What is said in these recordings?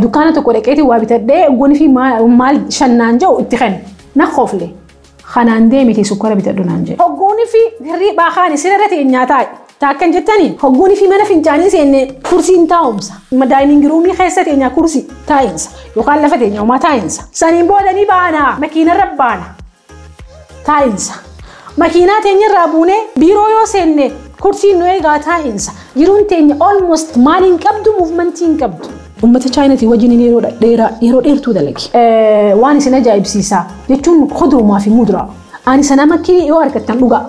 Dukkaana tokko dhaqeetii waa bitadhee goonii fi maal shannaan jiru itti kennu na koofle. Kanaan deemiti sukkara bitadhu naan jedhe. Hogguunii fi hirribaa kaan sirra ta'e nyaataa taakkan jettanii hogguunii fi mana fincaanii seenne kursiin taa'umsa. Dining roomii keessa teenya kursii taa'insa yookaan lafa teenya homaa taa'insa. Saniin booda ni baana makiinarra baana taa'insa. Makiinaa teenyarraa buunee biiroo yoo seenne kursiin nu eegaa taa'insa. Jiruun teenya almost maal hin qabdu, movementii hin qabdu. Uummata Chaayinaatii wajjin yeroo dheeraa yeroo dheertuu dalage. Waan isin ajaa'ibsiisaa jechuun kudurumaa fi muduraa. Ani sana makkii yoo argattan dhugaa.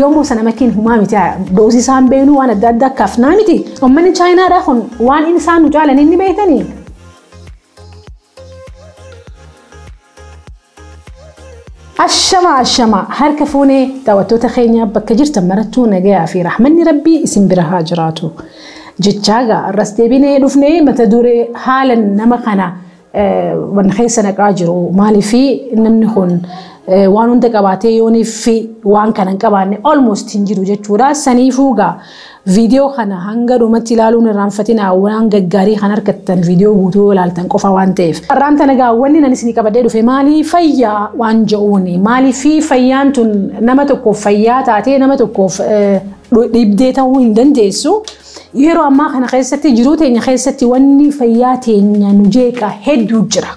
Yommuu sana makkiin humaa miti, doosii isaan beenuu waan adda addaa akkaaf naa miti. Uummanni Chaayinaadhaa kun waan inni isaan nu caalan inni beektanii. Ashama ashama, harka fuunee daawwattoota keenya bakka jirtan marattuu, nagayaa fi rahmanni rabbii isin bira haa jiraatu. Jechaagaa irras deebinee dhufnee mata duree haala nama kana wanna keessa naqaa jiru, maaliifi namni kun waan hunda qabaatee yoonii fi waan kana hin qabaanne almost hin jiru jechuudha. Saniifuu gaa viidiyoo kana hanga dhumatti ilaaluun irraanfatina, waan gaggaarii kan argattan viidiyoo guutuu ilaaltan qofa waan ta'eef. Har'aan tana gaa wanni nan isinii qabadhee dhufe maalii fayyaa waan jedhuuni, maaliifi fayyaan tun nama tokkoof fayyaa taatee nama tokkoof dhibdee ta'uu hin dandeessu. Yeroo ammaa kana keessatti jiruu teenya keessatti wanni fayyaa teenya nu jeeqa hedduu jira.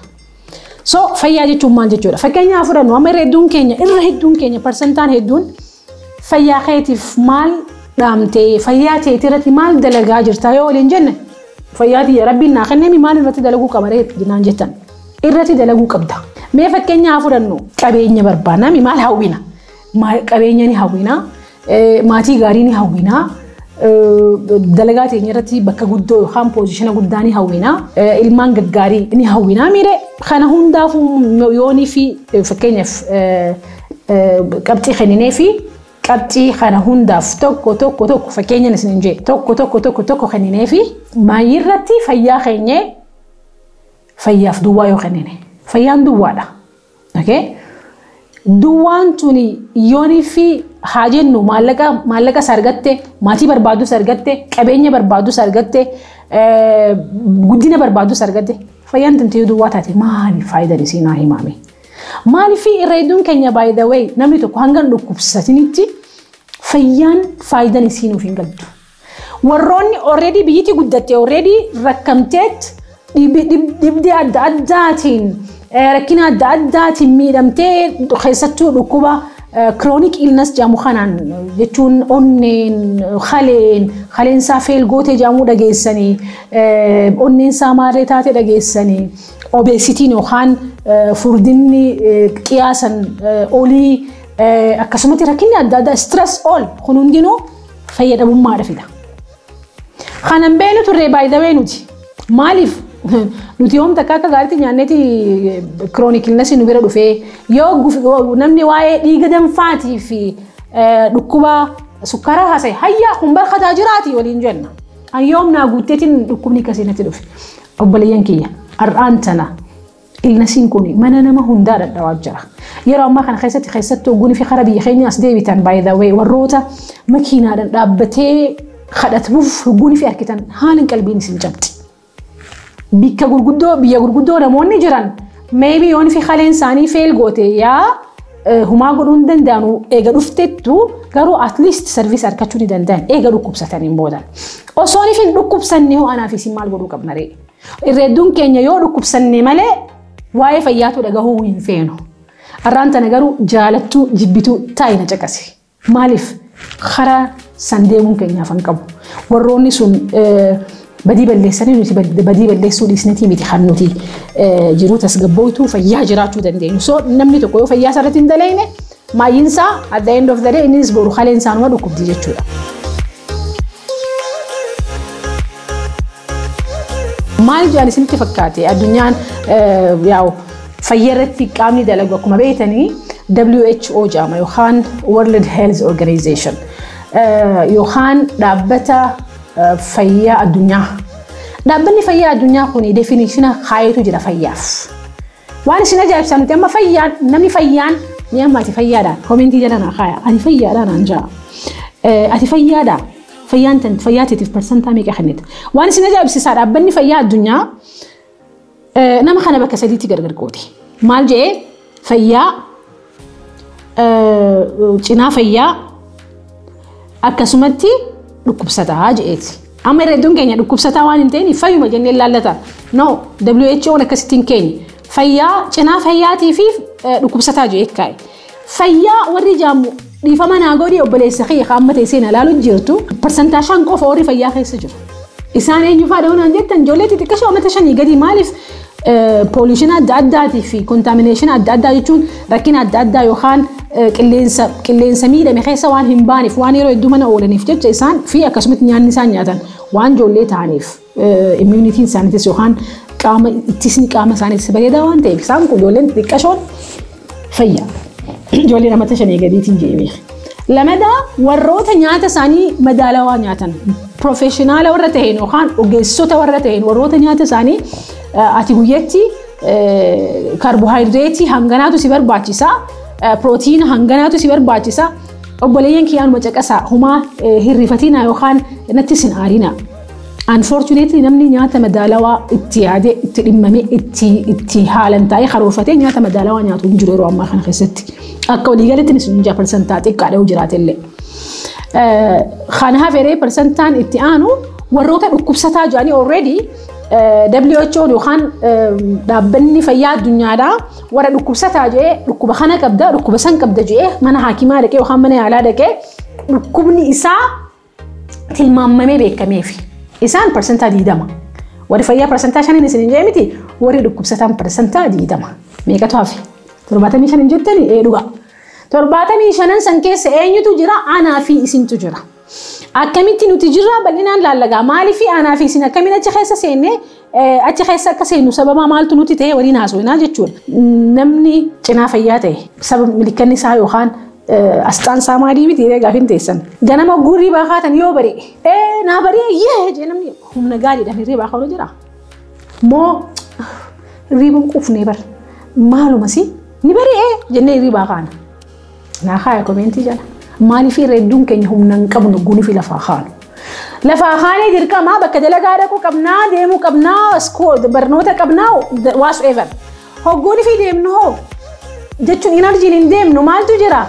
So fayyaa jechuun maal jechuudha? Fakkeenyaaf fudhannu, amma irra hedduun keenya, irra hedduun keenya, parsantaan hedduun fayyaa keetiif maal dhaamtee, fayyaa teetii irratti maal dalagaa jirta yoo waliin jenne, fayyaa tiyya rabbiin naa kenneemi, maal irratti dalaguu qaba naan jettan, irratti dalaguu qabda. Mee fakkeenyaaf fudhannu, qabeenya barbaanna, maal hawwina? Qabeenya ni hawwina, maatii gaarii ni hawwina, dalagaa teenya irratti bakka guddoo yookaan positiona guddaa ni hawwina, ilmaan gaggaarii ni hawwina miire. Kana hundaafuu yoonii fi fakkeenyaaf qabxii kenninee fi qabxii kana hundaaf tokko tokko tokko, fakkeenyan isin jee, tokko tokko tokko tokko kenninee fi maayirratti fayyaa keenyee fayyaaf duwwaa yoo kennine, fayyaan duwwaadha. Okay? Duwwaan tuni yoonii fi haa jennu maallaqa isa argatte, maatii barbaadus argatte, qabeenya barbaadus argatte, guddina barbaadus argatte, fayyaan tantee duwwaa taate maali faayidaan isii naa himame? Maaliif irra hedduun keenya, by the way, namni tokko hanga hin dhukkubsatinitti fayyaan faayidaan isii nuuf hin galtu. Warroonni already biyyatti guddatte, already rakkamteet, dhibdee adda addaatiin, rakkina adda addaatiin miidhamtee, keessattuu dhukkuba chronic illness jedhamu kanaan, jechuun onneen kaleen kaleensaa fail gootee jedhamuu dhageessanii, onneensaa maarree taate dhageessanii, obesityn yookaan furdinni qiyaasan olii, akkasumatti rakkinni adda addaa, stress ol kun hundinuu fayyadamummaadha fida. Kanan beenu turre baay'ee nuti. Maaliif nuti yoom takka akka gaariitti nyaanneeti chronic illness nu bira dhufee, yoo namni waa'ee dhiiga danfaatii fi dhukkuba sukkaraa haasa'e, hayyaa kun barkataa jiraati waliin jenna. Ani yoom naa guutteetiin dhukkubni akkasii natti dhufe? Obboleeyyan kiyya, har'aan tana illnessiin kun mana nama hundaa dhadhawaa jira. Yeroo ammaa kana keessatti, keessattuu ogguunii fi kara biyya keenya as deebitan, by the way, warroota makiinaadhaan dhaabbatee kadhatuuf ogguunii fi argitan haalan qalbiin isin cabdi. Bikka gurguddoo, biyya gurguddoo namoonni jiran maybe yoon fi kaleen isaanii fail goote yaa humaa godhuu hin danda'anu eega dhuftettu, garuu at least service argachuu ni danda'an eega dhukkubsataniin boodan. Osoo hin dhukkubsanne hoo anaaf isin maal godhuu qabna ree? Irra hedduun keenya yoo dhukkubsanne malee waa'ee fayyaatu dhagahuu hin feenu. Har'aan tana garuu jaalattuu jibbituu taa'ina caqase. Maaliif karaa san deemuun keenyaaf hin qabu. Warroonni sun badii balleessanii nuti badii balleessuu dhiisnetii miti kan nuti jiruu tasgabbooytuu fayyaa jiraachuu dandeenyu. So namni tokko yoo fayyaa isaarratti hin dalagne, maayyiinsaa at the end of the day innis boru kaleen isaanuma dhukkubdi jechuudha. Maal jedhan isinitti fakkaate? Addunyaan yaa'u fayyaa irratti qaamni dalagu akkuma beektanii WHO jedhama yookaan World Health Organization yookaan dhaabbata fayyaa addunyaa. Dhaabbanni fayyaa addunyaa kun definitiona kaayetu jira fayyaaf. Waan isin ajaa'ibsaa nuti amma fayyaan, namni fayyaan ni amma ati fayyaadhaan commentii jala naa kaaya, ani fayyaadhaan naan jaa. Ati fayyaadhaa. Fayyaan tan fayyaatiif parsantaa meeqa kennita? Waan isin ajaa'ibsiisaa, dhaabbanni fayyaa addunyaa nama kana bakka sadiitti gargar qoode. Maal jedhee? Fayyaa, cinaa fayyaa, akkasumatti dhukkubsataa jedheeti. Amma irra hedduun keenya dhukkubsataa waan hin ta'in fayyuma jennee ilaallata. No, WHO'n akkasittiin keenya. Fayyaa, cinaa fayyaatii fi dhukkubsataa jedhee kaa'e. Fayyaa warri jaamu, dhiifama naa godhii obboleessa kiyya amma teessee na ilaalu jirtu, 5% qofa warri fayyaa keessa jiru. Isaan eenyu fa'aa dha'uunaan jettan, ijoollee xixiqqashoo amata 5 gadi. Maaliif? Pollution adda addaatii fi contamination adda addaa jechuun rakkina adda addaa yookaan qilleensa miidhame keessa waan hin baaneef, waan yeroo hedduu mana oolaniif jecha isaan fi akkasumatti nyaanni isaan nyaatan waan ijoollee ta'aniif immunityn isaaniitis yookaan qaama ittisni qaama isaaniitis bareedaa waan ta'eef isaan kun ijoolleen xixiqqashoon fayyaa. Ijoolleen amata 5 gadiitiin jedhee. Lamadaa, warroota nyaata isaanii madaalawaa nyaatan, professional warra ta'een yookaan ogeessota warra ta'een, warroota nyaata isaanii ati guyyatti kaarbohaayidireetii hanganaatu si barbaachisa, pirootiina hanganaatu si barbaachisa. Obboleeyyan kiyyaan caqasaa, humaa hirrifatina yookaan natti sin aarina. Unfortunately, namni nyaata madaalawaa itti yaadee, itti dhimmamee, itti haalan taa'ee karoorfatee nyaata madaalawaa nyaatu hin jiru yeroo ammaa kana keessatti. Akka waliigalatti ni sun parsantaa xiqqaadha yoo jiraate illee. Kana hafeeree parsantaan itti aanu warroota dhukkubsataa jedhanii already WHO yookaan dhaabbanni fayyaa addunyaadhaa warra dhukkubsataa jedhee, dhukkuba kana qabda, dhukkuba san qabda jedhee mana haakimaa dhaqee yookaan mana yaalaa dhaqee dhukkubni isaa tilmaamamee beekameefi. Isaan 20%. Warri fayyaa 5% isin hin jee miti, warri dhukkubsataan 20%. Meeqatu hafe? 75 hin jettani? Ee, dhugaa. 75n san keessa eenyutu jira? Anaa fi isintu jira. Akkamitti nuti jirra? Bal'inaan laallagaa. Maaliif anaa fi isin akkamiin achi keessa seennee, achi keessa akka seennu sababa maaltu nuti ta'e waliin haasofnaa jechuudha. Namni cinaa fayyaa ta'e sababa milikkanni isaa yookaan asxaan isaa maalii miti gaafiin teessan. Ganama gurrii baakaatan yoo bari'e, ee naa bari'e yee jee, namni humna gaariidhaan hirriibaa ka'u jira. Moo hirriiban quufnee bar maaluma si ni bari'e jennee hirriibaa kaana? Naa kaaya comment jala. Maaliif irra hedduun keenya humna hin qabnu guni fi lafaa kaanu? Lafaa kaanee dirqama bakka dalagaa dhaquu qabnaa, deemuu qabnaa, barnoota qabnaa, whatsoever. Hogguun fi deemnu hoo jechuun energyn hin deemnu, maaltu jira?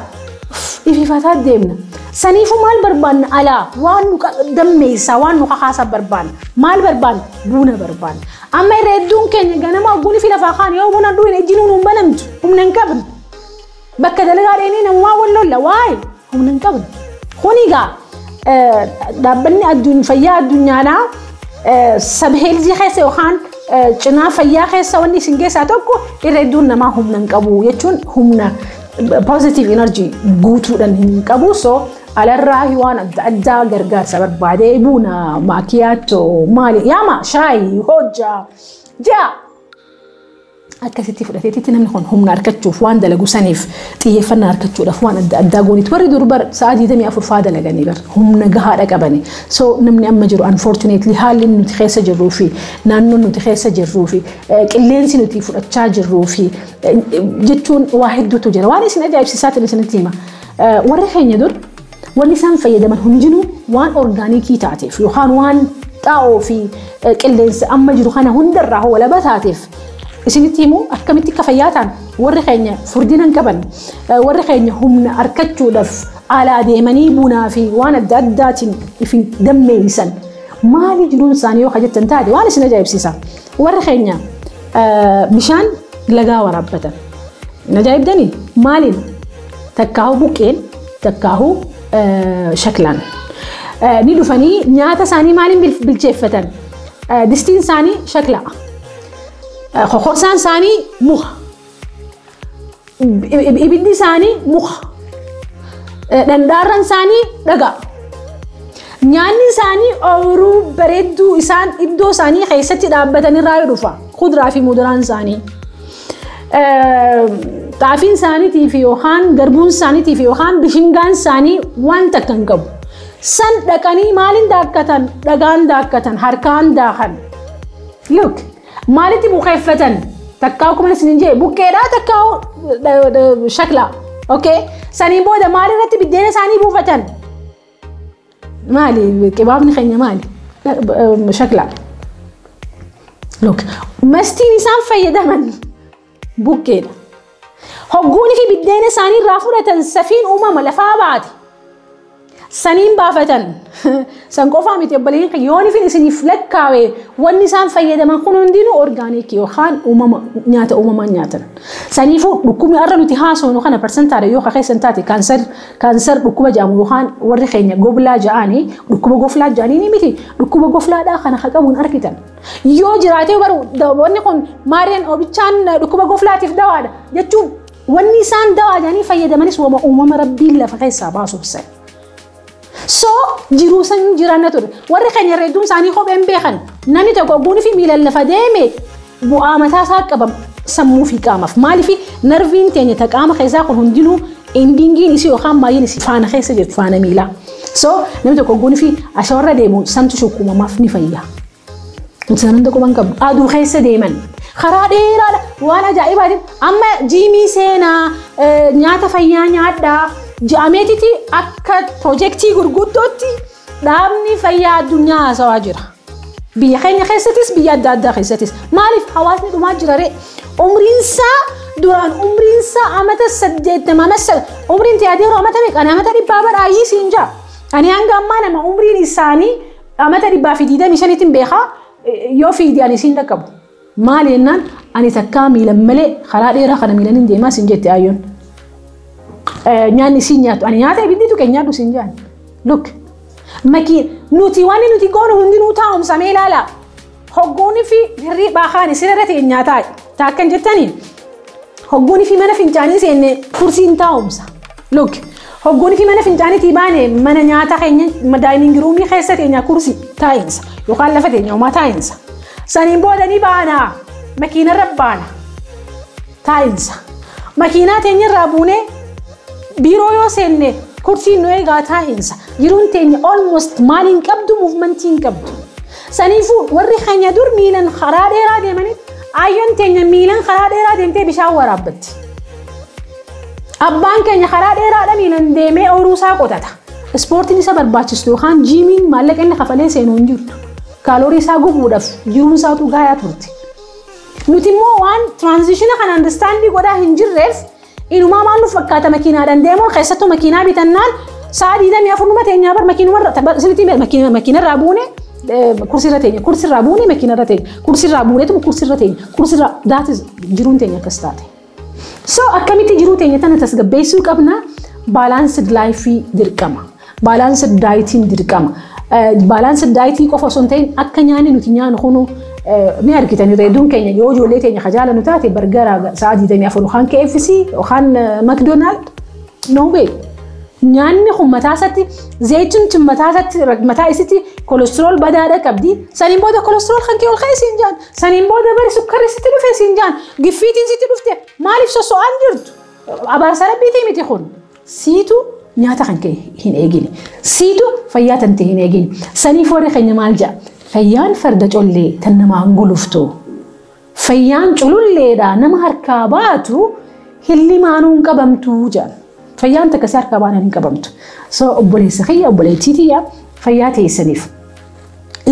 Ififataa deemna. Saniifuu maal barbaanna alaa? Waan nu dammeessaa, waan nu kakaasaa barbaanna. Maal barbaanna? Buna barbaanna. Amma irra hedduun keenya ganama hogguun fi lafaa kaan yoo buna dhuine ijji nuun hin banamtu, humna hin qabnu. Bakka dalagaa dheenee namumaa wal lolla, waa'ee humna hin qabnu. Kuni egaa dhaabbanni fayyaa addunyaadhaa sub-healthy keessa yookaan cinaa fayyaa keessa wanni isin keessaa tokko irra hedduun namaa humna hin qabu jechuun humna positive energy guutuudhaan hin qabu. So alarraa waan adda addaa gargaarsa barbaadee, buna, maakiyaatoo, maali yaama, shaayii hojjaa ji'a akkasitti fudhateetitti namni kun humna argachuuf, waan dalagu saniif xiyyeeffannaa argachuudhaaf waan adda addaa goonitti. Warri dur bar sa'a 24 faa dalaganii bar humna gahaadha qabani. So namni amma jiru, unfortunately, haalli nuti keessa jirruu fi naannoon nuti keessa jirruu fi qilleensi nuti fudhachaa jirruu fi jechuun waa hedduutu jira. Waan isin ajaa'ibsiisaatiin isinitti hima. Warri keenya dur wanni isaan fayyadaman hundinuu waan organic taateef yookaan waan xaa'oo fi qilleensa amma jiru kana hundarraa walaba taateef, isinitti himu akkamitti akka fayyaa ta'an. Warri keenya furdina hin qaban. Warri keenya humna argachuudhaaf alaa deemanii bunaa fi waan adda addaatiin ifin dammeeysan. Maali jiruun isaanii yoo jettan taate, waan isin ajaa'ibsiisa, warri keenya bishaan lagaa waraabbatan. Hin ajaa'ibdanii? Maaliin? Takkaahuu buqqeen, takkaahuu shaklaan ni dhufanii. Nyaata isaanii maaliin bilcheeffatan? Distiin isaanii shaklaa, kokorsaan isaanii muka, ibiddi isaanii muka, dhandhaarran isaanii dhagaa. Nyaanni isaanii ooyiruu bareedduu isaan iddoo isaanii keessatti dhaabbatan irraa dhufa, kuduraa fi muduraan isaanii. Xaafiin isaaniitii fi yookaan garbuun isaaniitii fi yookaan bishingaan isaanii waan takka hin qabu. San dhaqanii maaliin daakkatan? Dhagaan daakkatan, harkaan daakan. Look, maalitti bukeeffatan? Takkaa akkuma isin jee buqqeedhaa, takkaa shaklaa. Okay? Saniin booda maalirratti biddeena isaanii buufatan? Maali qibaabni keenya maali? Shaklaa. Look, mastiin isaan fayyadaman buqqeedha. Hogguunii fi biddeena isaanii irraa fudhatan safiin uumama lafaa baate. Saniin baafatan. San qofaa miti obboleeyyiin yoon ifin isiniif lakkaa'e wanni isaan fayyadaman kun hundinuu organic yookaan uumama nyaata uumamaan nyaatan. Saniifuu dhukkubni har'a nuti haasofnu kana parsantaadha yoo keessan taate kaanser dhukkuba jedhamu yookaan warri keenya goblaa ja'anii dhukkuba goflaa ja'anii ni miti dhukkuba goflaadhaa kana qabuun argitan. Yoo jiraatee baru wanni kun maareen obichaan dhukkuba goflaatiif dawaadha jechuun wanni isaan dawaa jedhanii fayyadamanis uumama rabbiin lafa keessaa baasuuf sana. So jiruu san jiraanna ture. Warri keenya hedduun isaanii kopheen beekan namni tokko ogguunii fi miilaan lafa deeme bu'aa mataa isaa qaba sammuu fi qaamaaf. Maaliif narviin teenya ta qaama keessaa kun hundinuu endingiin isii yookaan baay'een isii faana keessa jirtu faana miilaa. So namni tokko ogguunii fi ashawarra deemu santu shukkuumamaaf ni fayya. Nuti san hunda quban qabnu. Aduu keessa deeman. Karaa dheeraadha waan ajaa'ibaatiin amma jiimii seenaa nyaata fayyaa nyaadhaa. Ja'ameetiti akka piroojeektii gurguddootti dhaabni fayyaa addunyaa haasawaa jira. Biyya keenya keessattis biyya adda addaa keessattis. Maaliif hawaasni dhumaa jira ree? Umriinsaa duraan umriinsaa amata 80 amata umriin tiyaateeroo amata meeqa? Ani amata 100 badhaayyii siin jaa. Ani hanga ammaa nama umriin isaanii amata 125 beekaa yoo fiidi ani siin dhaqqabu. Maali jennaan ani takkaa miilan malee karaa dheeraa kana miilan hin deemaa siin jette ayyoon. Nyaanni siin nyaattu ani nyaata ibiddi tuqe nyaadhu siin jaan. Look makii nuti waan nuti goonu hundinuu taa'umsamee ilaala. Hogguunii fi hirribaa kaan isin irra ta'e nyaataa taakkan jettaniin hogguunii fi mana fincaanii seenne kursiin taa'umsa. Look hogguunii fi mana fincaaniitii baane mana nyaata keenya dining roomii keessa teenya kursii taa'insa yookaan lafa teenya homaa taa'insa. Saniin booda ni baana makiinarra baana taa'insa. Makiinaa teenyarraa buunee biiroo yoo seenne kursiin nu eegaa taa'insa. Jiruun teenya almost maal hin qabdu muuvimentii hin qabdu. Saniifuu warri keenya dur miilan karaa dheeraa deemanii ayyoon teenya miilan karaa dheeraa deemtee bishaan waraabbatti. Abbaan keenya karaa dheeraadha miilan deemee ooyiruu isaa qotata. Ispoortiin isa barbaachistu yookaan jiimiin maallaqa inni kafalee seenuu hin jirtu. Kaaloorii isaa gubuudhaaf jiruun isaatu gaayaa turte. Nuti immoo waan transition kana understanding godhaa hin jirreef inumaa maal nuuf fakkaata makiinaadhaan deemuun keessattuu makiinaa bitannaan sa'a 24 numa teenyaa bar makiinumarra sinitti makiinarraa buune kursirra teenya kursirraa buune makiinarra teenya kursirraa buuneetuma kursirra teenya kursirraa that is jiruun teenya akkas taate. So akkamitti jiruu teenya tana tasgabbeessuu qabna? Balanced lifeii dirqama. Balanced dietiin dirqama. Balanced dietii qofa osoo hin ta'in akka nyaanni nuti nyaannu kunu ni argitan hedduun keenya yoo ijoollee teenya kajaalannu taate burger sa'a 24 yookaan KFC yookaan McDonald no way. Nyaanni kun mataa isaatti zayituun tun mataa isaatti mataa isitti cholesterol badaadha qabdi. Saniin booda cholesterol kan kee ol ka'e siin jaan. Saniin booda bari sukkarri sitti dhufe siin jaan. Giffiitiin sitti dhufte maaliif soso'aan jirtu? Abaarsa rabbiitii miti kun. Siitu nyaata kan kee hin eegine. Siitu fayyaa tante hin eegine. Saniif warri keenya maal jedha? Fayyaan farda collee tan namaan guluftu. Fayyaan cululleedha nama harkaa baatu hillimaanuun hin qabamtu jedhan. Fayyaan takka si harkaa baanaan hin qabamtu. So obboleessa kiyya obboleettii tiyya fayyaa teessaniif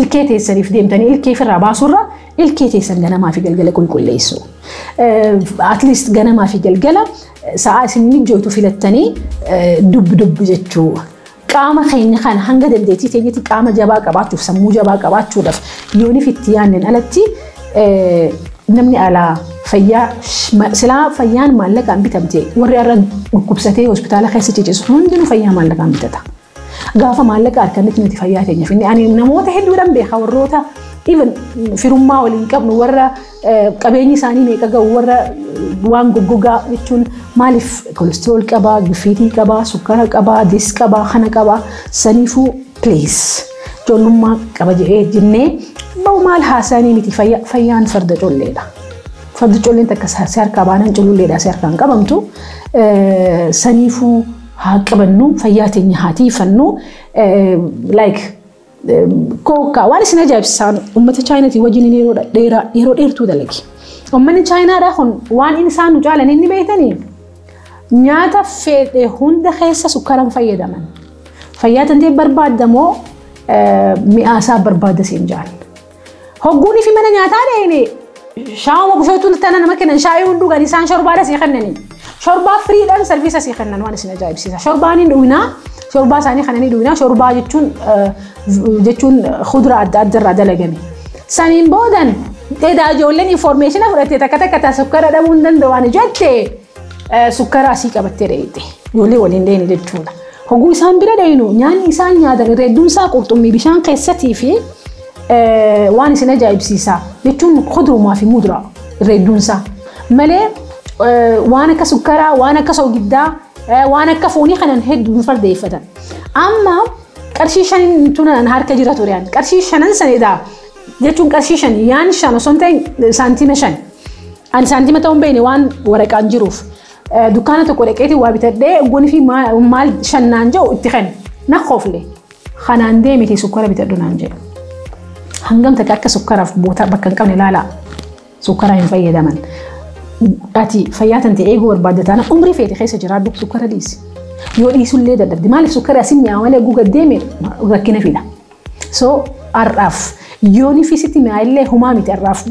ilkee teessaniif deemtanii ilkee ofirraa baasurra ilkee teessan ganamaa fi galgala qulqulleessu. At least ganamaa fi galgala sa'a isin mijootu filattanii dubbi dubbi jechuu. Qaama keenya kana hanga dandeettii teenyatti qaama jabaa qabaachuuf sammuu jabaa qabaachuudhaaf yooniif itti yaadneen alatti namni alaa fayyaa silaa fayyaan maallaqaan bitamte warri har'a dhukkubsatee hospitaala keessa ciciisu hundinuu fayyaa maallaqaan bitata. Gaafa maallaqa harkanitti nuti fayyaa teenya finne ani namoota hedduudhaan beeka warroota even firummaa waliin qabnu warra qabeenyi isaanii meeqa ga'u warra waan goggogaa jechuun maaliif cholesterol qabaa, gifiitii qabaa, sukkara qabaa, dis qabaa, kana qabaa saniifuu please ijoollummaa qaba jedhee jennee bahu maal haasa'anii miti fayyaan farda colleedha. Fardi colleen takka si harkaa baanaan cululleedha si harkaan qabamtu. Saniifuu haa qabannu fayyaa teenya haa tiifannu like kookaa waan isin ajaa'ibsiisan uummata Chaayinaatii wajjin yeroo dheertuu dalagi. Uummanni Chaayinaadhaa kun waan inni isaan nu caalan inni beektanii nyaata fedhe hunda keessa sukkaaraan fayyadaman. Fayyaa tantee barbaadda moo mi'aa isaa barbaadda siin jaan. Hogguunii fi mana nyaataa dheene shaawuma bushootu tana nama kennan shaayii hunduu gadi isaan shorbaadha sii kennanii. Shorbaa firiidhaan service sii kennan waan isin ajaa'ibsiisa. Shorbaan hin dhuginaa, shorbaa isaanii kana ni dhuginaa. Shorbaa jechuun kuduraa adda adda irraa dalagame. Saniin boodan edaa ijoolleen information fudhattee takka takka taa sukkara dhabuu hin danda'u jette sukkara asii qabattee dheeyite. Ijoollee waliin dheeyne jechuudha. Hogguu isaan bira dheeynu nyaanni isaan nyaatan irra hedduun isaa qurxummii bishaan keessatii fi waan isin ajaa'ibsiisa jechuun kudurumaa fi muduraa irra hedduun isaa. Malee waan akka sukkaraa, waan akka soogiddaa, waan akka foonii kanan hedduu hin fardeeffatan. Amma qarshii 5 tunan harka jira ture. Qarshii 5 sanidha jechuun qarshii 5 yaan 5 osoo hin ta'in saantima 5. Ani saantima ta'uu hin beekne waan waraqaan jiruuf. Dukkaana tokko dhaqeetii waa bitadhee gooni fi maal shannaan jedhu itti kennu. Na koofle. Kanaan deemiti sukkara bitadhu naan jedhu. Hangam takka akka sukkaraaf boota bakka hin qabne ilaalaa. Sukkara hin fayyadaman. Ati fayyaa tante eeguu barbaadda taana umrii feete keessa jiraadhu sukkara dhiisi. Yoo dhiisullee dadhabde maaliif sukkara asin mi'aa malee guga deeme rakkina fida. So har'aaf yooni fi sitti mi'aa illee humaa miti har'aaf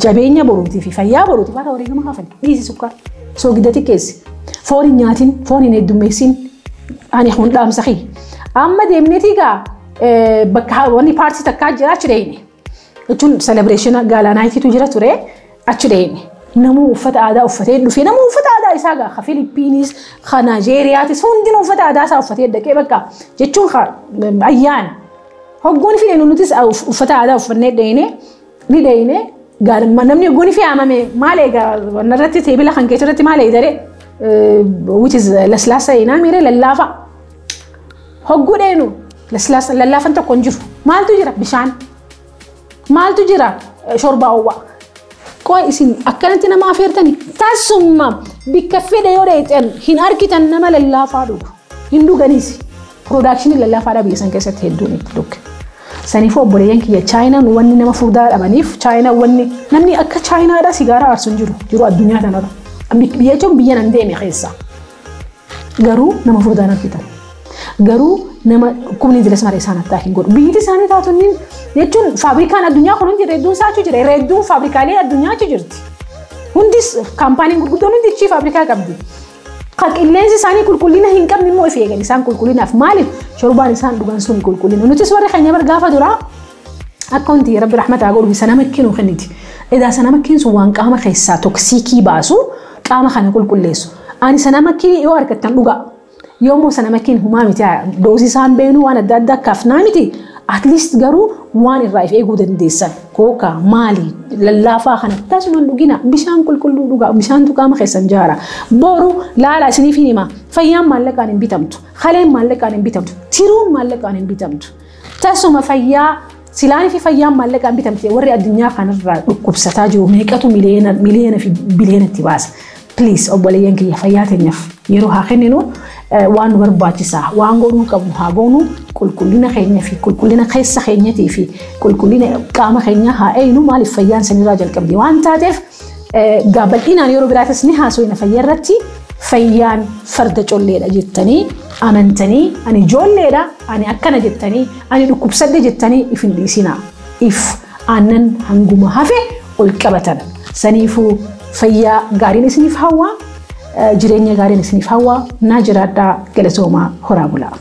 jabeenya boruutii fi fayyaa boruutiif har'a wareegama kaafani dhiisi sukkara. Soogidda xiqqeessi. Foon hin nyaatin, foon hin heddummeessin. Ani kun dhaamsa kiyya. Amma deemneeti egaa bakka wanni paartii takkaa jira achi deemne. Jechuun celebration gala nightiitu jira ture achi deemne. Namuu uffata aadaa uffatee dhufee namuu uffata aadaa isaa gaa ka Filiippiinis ka Naajeeriyaatis hundinuu uffata aadaa isaa uffatee dhaqee bakka jechuun ayyaana. Hogguun fi nutis uffata aadaa uffannee deemne ni deemne namni hogguun fi haamame maal egaa wanna irratti teebila kan keessa irratti maal eedaree which is laslaasa eenaa miiree lallaafa. Hogguu dheenu laslaasa lallaafan tokko hin jiru. Maaltu jira? Bishaan. Maaltu jira? Shorbaa owwaa. Qoy isin akkanatti nama afeertani tasuma bikka fedhe yoo dheexan hin argitan nama lallaafaa dhugu. Hin dhuganis. Productionii lallaafaadha biyya san keessatti hedduun itti dhuge. Saniifuu obboleeyyan kiyya Chaayinaan wanni nama furdaa dhabaniif Chaayinaan wanni namni akka Chaayinaadhaa sigaaraa aarsu hin jiru jiru addunyaa kanarra. Biyya jechuun biyya nan deeme keessa. Garuu nama furdaan argitan. Garuu nama dhukkubni dilas mara isaan attaa hin godhu. Biyyi isaanii taatonni jechuun faabrikaan addunyaa kun hundi hedduun isaa achi jira. Hedduun faabrikaalee addunyaa achi jirti. Hundis kaampaaniin gurguddoon hundi achi faabrikaa qabdi. Ka qilleensi isaanii qulqullina hin qabne immoo if eegan isaan qulqullinaaf maaliif shorbaan isaan dhugan sun qulqullina. Nutis warri keenya bar gaafa duraa akka wanti rabbi rahmataa godhu isa nama kennu kenniti. Edaa sana makkiin sun waan qaama keessaa toxicii baasu qaama kana qulqulleessu. Ani sana makkii yoo argattan dhugaa. Yommuu sana makkiin humaa miti doosii isaan beenuu waan adda addaa kaafnaa miti. At least garuu waan irraa if eeguu dandeessan kookaa maali lallaafaa kana tasuma dhugina bishaan qulqulluu dhugaa bishaantu qaama keessan jaara. Boru laala isiniif hin hima fayyaan maallaqaan hin bitamtu kaleen maallaqaan hin bitamtu tiruun maallaqaan hin bitamtu tasuma fayyaa silaanii fi fayyaan maallaqaan bitamte warri addunyaa kanarraa dhukkubsataa jiru meeqatu miliyoona miliyoona fi biliyoonatti baasa. Please obboleeyyan kiyya fayyaa teenyaaf yeroo haa kenninu waan nu barbaachisaa waan godhuu qabnu haa goonu qulqullina keenya fi qulqullina keessa keenyatii fi qulqullina qaama keenyaa haa eeynu maaliif fayyaan sanirraa jalqabdi waan taateef bal'inaan yeroo biraatis ni haasofna fayyaa irratti fayyaan farda colleedha jettanii amantanii ani ijoolleedha ani akkana jettanii ani dhukkubsadhe jettanii if hin dhiisinaa if aannan hanguma hafe ol qabatan saniifuu fayyaa gaariin isiniif hawwaa jireenya gaariin isiniif hawwaa naa jiraadhaa galatoomaa horaa bulaa.